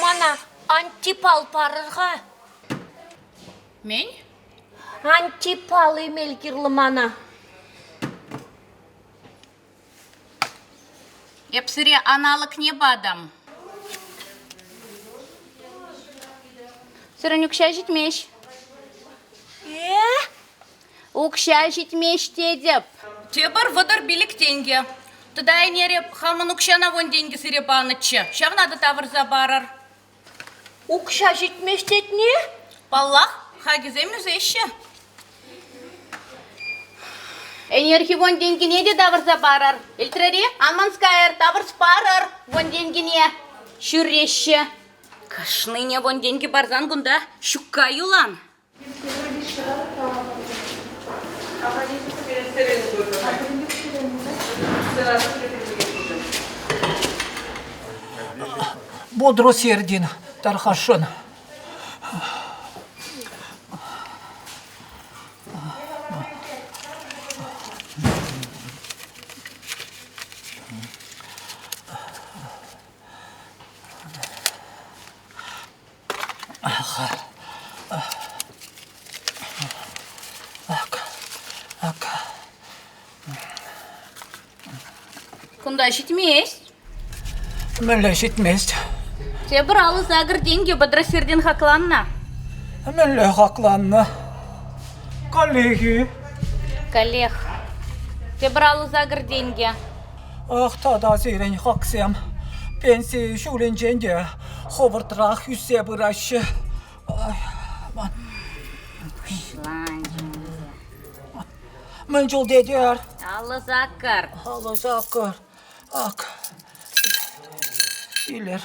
Мана антипал парӑр-ха. Мӗн? Антипал эмел кирлӗ мана. Эп сире аналогне патӑм. Сирӗн укҫа ҫитмест. Э? Укҫа ҫитмест тетӗп. Тепӗр 35 тенкӗ. Тата ӗнер эп хамӑн укҫана вун тенкӗ сире панӑччӗ. Ҫавна та тавӑрса парӑр. Укҫа ҫитмест тетне? Паллах, хакӗсем ӳсеҫҫӗ. Ӗнерхи вун тенкине те тавӑрса парӑр. Илтрӗр-и? Ан манскайӑр, тавӑрс парӑр вун тенкине. Ҫӳреҫҫӗ. Кашнине вун тенкӗ парсан кунта ҫукка юлан. Бодро Сердин тархасшӑн. Ак, ак. Кунта ҫитмест. Мӗнле ҫитмест? Тепӗр 58 тенкӗ Бодросердин хакланнӑ. Мӗнле хакланнӑ? Коллеги. Коллег. Тепӗр 58 тенкӗ. Ах, тата сирӗн хаксем пенси ҫулӗнчен те хӑвӑртрах ӳссе пыраҫҫӗ. Мӗн чул тетӗр? 58. 58. Ак. Илер.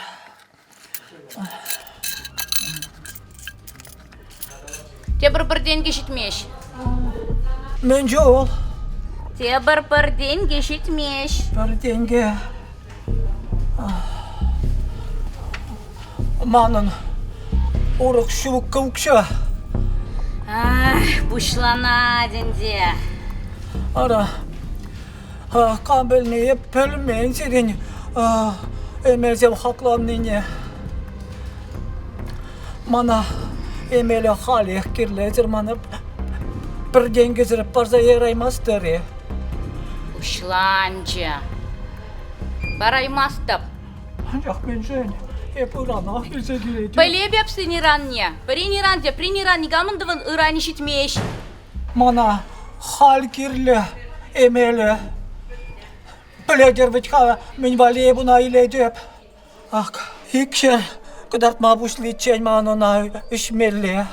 Тепӗр пӗр тенкӗ ҫитмест. Мӗн чул? Тепӗр пӗр тенкӗ ҫитмест. Пӗр тенкӗ. Манӑн урӑх ҫук укҫа. Ах, пуҫланать ӗнтӗ. Ара, кам пӗлнӗ, эп пӗлмен сирӗн эмелсем хакланнине. Мана эмеле халех кирлӗ, мана пӗр тенкӗсӗр парса яраймастӑр-и? Пуҫланчӗ. Параймастӑп. Анчах мӗншӗн? Эп ыранах илсе килетӗп. Пӗлеп эп сен ыранне. Пӗрин ыран, теприн ыран никамӑн та ыранӗ ҫитмест. Мана халь кирлӗ эмелӗ. Пӗлетӗр вӗт-ха, мӗн валли эп ӑна илетӗп. Ак, икҫӗр кӑтартма пуҫличчен ман ӑна ӗҫмелле.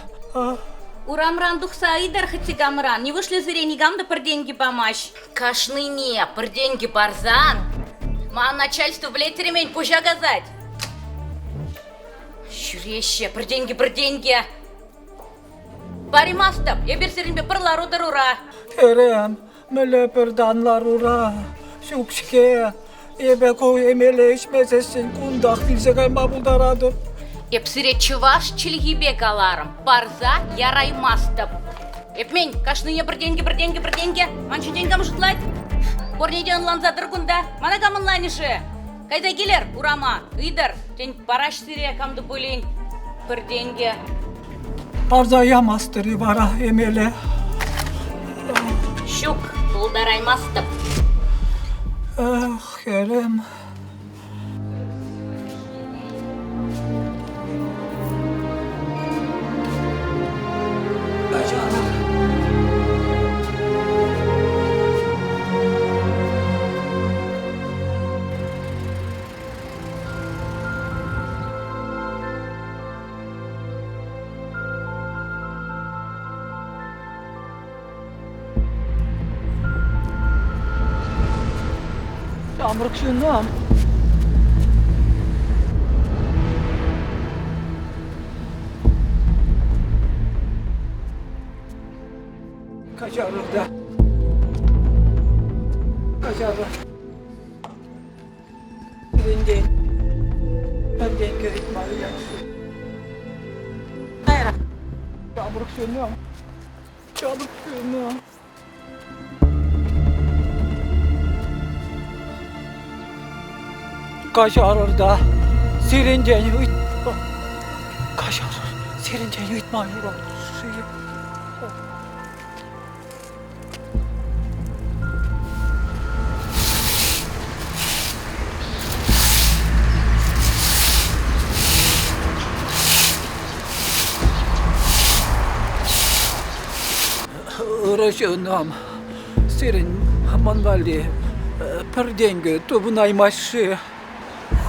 Урамран тухса ыйтӑр хытти камран. Нивушлӗ сире никам та пӗр тенкӗ памасть? Кашнине пӗр тенкӗ парсан ман начальство пӗлеттермен пуҫа касать. Ҫӳреҫҫӗ пӗр тенкӗ, пӗр тенкӗ. Паримастӑп, эпир сирӗнпе пӗр лару-тӑрура. Хӗрӗм, мӗнле пӗр тан ларура? Ҫук-ҫке, эпӗ ку эмеле ӗҫмесессӗн кунтах вилсе кайма пултаратӑп. Эп сире чӑваш чӗлхипе каларӑм, парса яраймастӑп. Эпмен, кашнине пӗр тенкӗ, пӗр тенкӗ, пӗр тенкӗ. Ман ҫинчен кам шутлать? Пурне те ӑнланса тӑр кунта. Мана кам ӑнланӗ-ши? Кайса килӗр урама, ыйтӑр. Тен, параҫ сире кам та пулин пӗр тенкӗ. Парса ямастӑр-и вара эмеле? Ҫук, пултараймастӑп. Эх, хӗрӗм. Ҫамрӑк ҫыннам. Каҫарӑр та. Каҫарӑр. Пирӗнтен пӗртен кӗрет мар Ҫамрӑк ҫыннам. Ҫамрӑк ҫыннам. Каҫарӑр та, сирӗнтен ыйт... Каҫарӑр, сирӗнтен ыйтма юрать-ши? Ырӑ ҫыннӑм, сирӗн ман валли пӗр тенкӗ тупӑнаймасть-ши?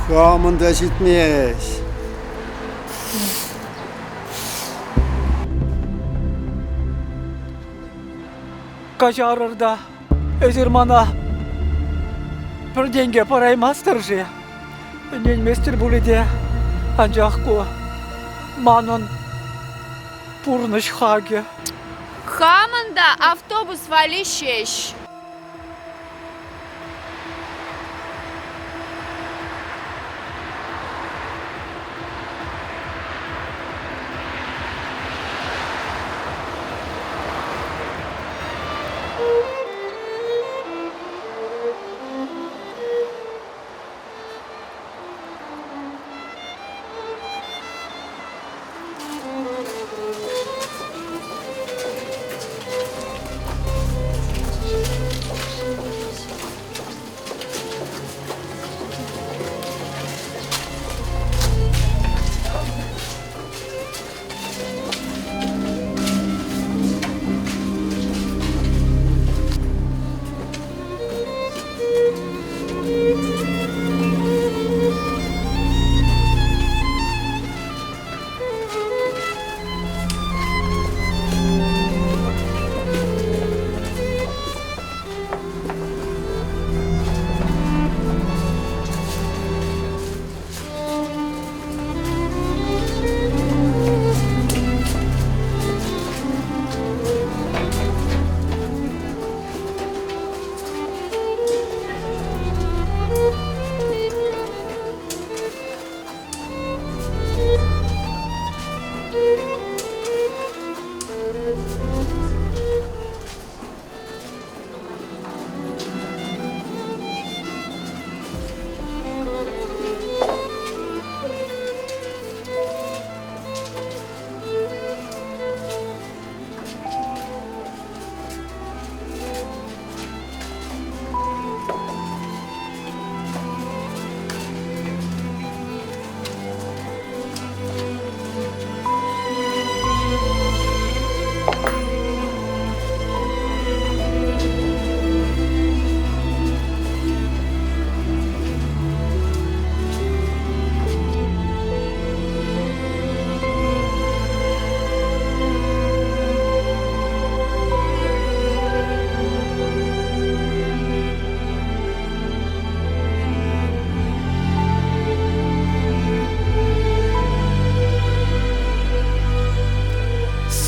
Хамӑн та ҫитмест. Каҫарӑр та, эсир мана пӗр тенкӗ параймастӑр-ши? Ӗненместӗр пулӗ те, анчах ку манӑн пурнӑҫ хакӗ. Хамӑн та автобус валли ҫеҫ.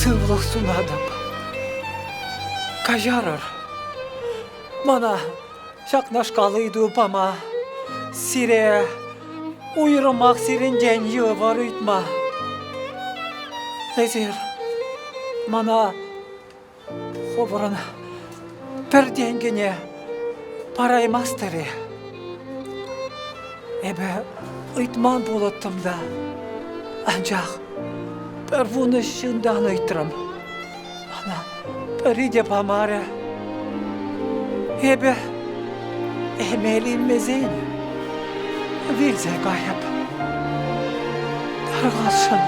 Сывлӑх сунатӑп. Каҫарӑр. Мана ҫакнашкал ыйту пама сире уйрӑмах сирӗнтен йывӑр ыйтма. Эсир мана хӑвӑрӑн пӗр тенкӗне параймастӑр-и? Эпӗ ыйтман пулӑттӑм та, анчах пӗр вунӑ ҫынтан ыйтрӑм. Мана пӗри те памарӗ. Эпӗ эмел илмесен вилсе кайӑп. Тархасшӑн.